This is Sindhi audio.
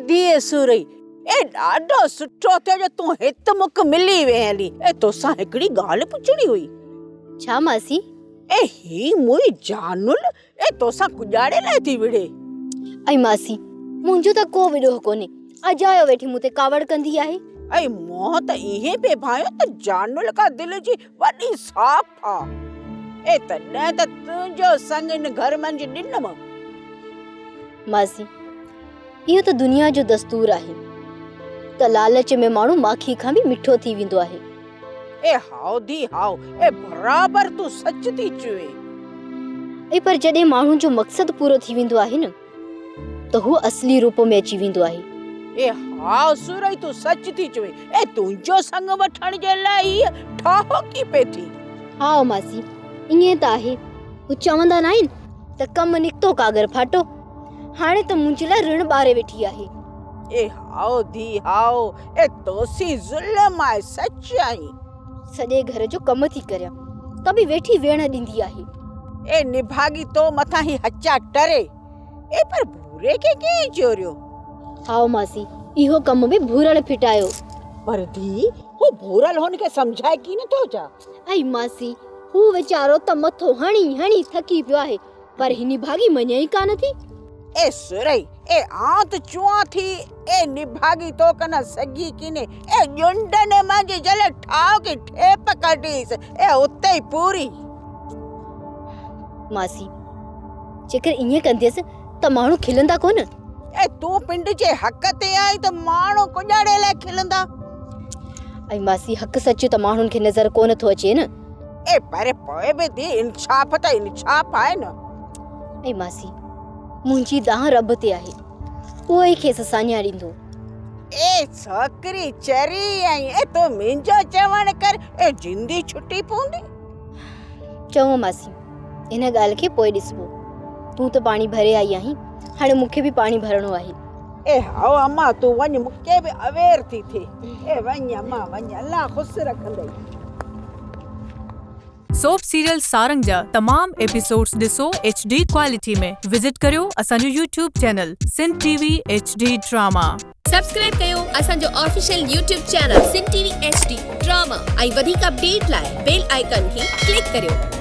ڌيء سورهي، اي ڏاڍو سٺو ٿيو جو تون هت مون کي ملي وئين هلي. اي توسان هڪڙي ڳالهه پڇڻي هئي. ڇا ماسي؟ اي هي موئي جانل، اي توسان ڪڄاڙي لاء ٿي وڙهي. ائي ماسي، منهنجو ته ڪو به ڏوهه ڪونهي، اجايو ويٺي مون تي ڪاوڙ ڪندي آهي. ائي مون ته ائين پئي ڀانيو ته جانل ڪا دل جي وڏي صاف آ. اي تڏهن ته تنهنجو سڱ هن گهر منجهه ڏنم. ماسي، اهو ته دنيا جو دستور آهي ته لالچ ۾ ماڻهو ماکي کان به مٺو ٿي ويندو آهي. اي هائو ڌي هائو، اي برابر تون سچ ٿي چوين. اي پر جڏهن ماڻهو جو مقصد پورو ٿي ويندو آهي نه ته هو اصلي روپ ۾ اچي ويندو آهي. اي هائو سورهيه تون سچ ٿي چوين. اي تنهنجو سڱ وٺڻ جي لاء هيء ٺاهوڪي پئي ٿي. هائو ماسي ائين ته آهي. هو چوندا ناهن ته ڪم نڪتو ڪاڳر ڦاٽو. هاڻي ته منهنجي لاء رڻ ٻاري ويٺي آهي. اي هائو ڌي هائو، اي توسين ظلم آهي سچ آهين. سڄي گهر جو ڪم ٿي ڪريان ته به ويٺي ويڻ ڏيندي آهي. اي نڀاڳي تو مٿان هي هچا ٽري. اي پر ڀوري کي ڪنهن چوريو؟ هائو ماسي، اهو ڪم به ڀورل ڦٽايو. پر ڌي، هو ڀورل هن کي سمجهائي ڪين ٿو ڇا؟ ائي ماسي، هو ويچارو ته مٿو هڻي هڻي ٿڪي پيو آهي. پر هي نڀاڳي مڃي ئي ڪانه ٿي. اي سرهي، اي آئون ته چوان ٿي، اي نڀاڳي تو ڪنان سگهي ڪيني، اي ڄنڊن منجهه جل ٺاهه ڪي ٺيپ ڪڍيس، اي اتي ئي پوري. ماسي، جيڪر ائين ڪنديس ته ماڻهو کلندا ڪونه؟ اي تون پنڊ جي حق تي آهين ته ماڻهو ڪڄاڙي لاء کلندا؟ اي ماسي، حق سچ ته ماڻهن کي نظر ڪونه ٿو اچي نه. اي پر پوء به ڌي انصاف ته انصاف آهي نه. اي ماسي منهنجي دانهن رب تي آهي اهو ئي کيس ساڃاهه ڏيندو. اي ڇوڪري چري آهين اي تون منهنجو چوڻ ڪر اي جندي ڇٽي پوندي. چڱو ماسي ان ڳالهه کي پوء ڏسبو تون ته پاڻي ڀري آئي آهين هاڻي مون کي به پاڻي ڀرڻو آهي. اي هائو اما تون وڃ مون کي به اوير ٿي ٿئي. اي وڃ اما وڃ الله خوش رکندئي. سوپ سيريل سارنگ جا تمام ايپيسوڊز ڏسو ايڇ ڊي ڪوالٽي ۾ وزٽ ڪريو اسان جو YouTube channel Sindh T V H D drama. Subscribe ڪيو اسان جو official YouTube channel Sindh T V H D drama ۽ وڌيڪ اپڊيٽ لاء بيل آئيڪان کي ڪلڪ ڪريو.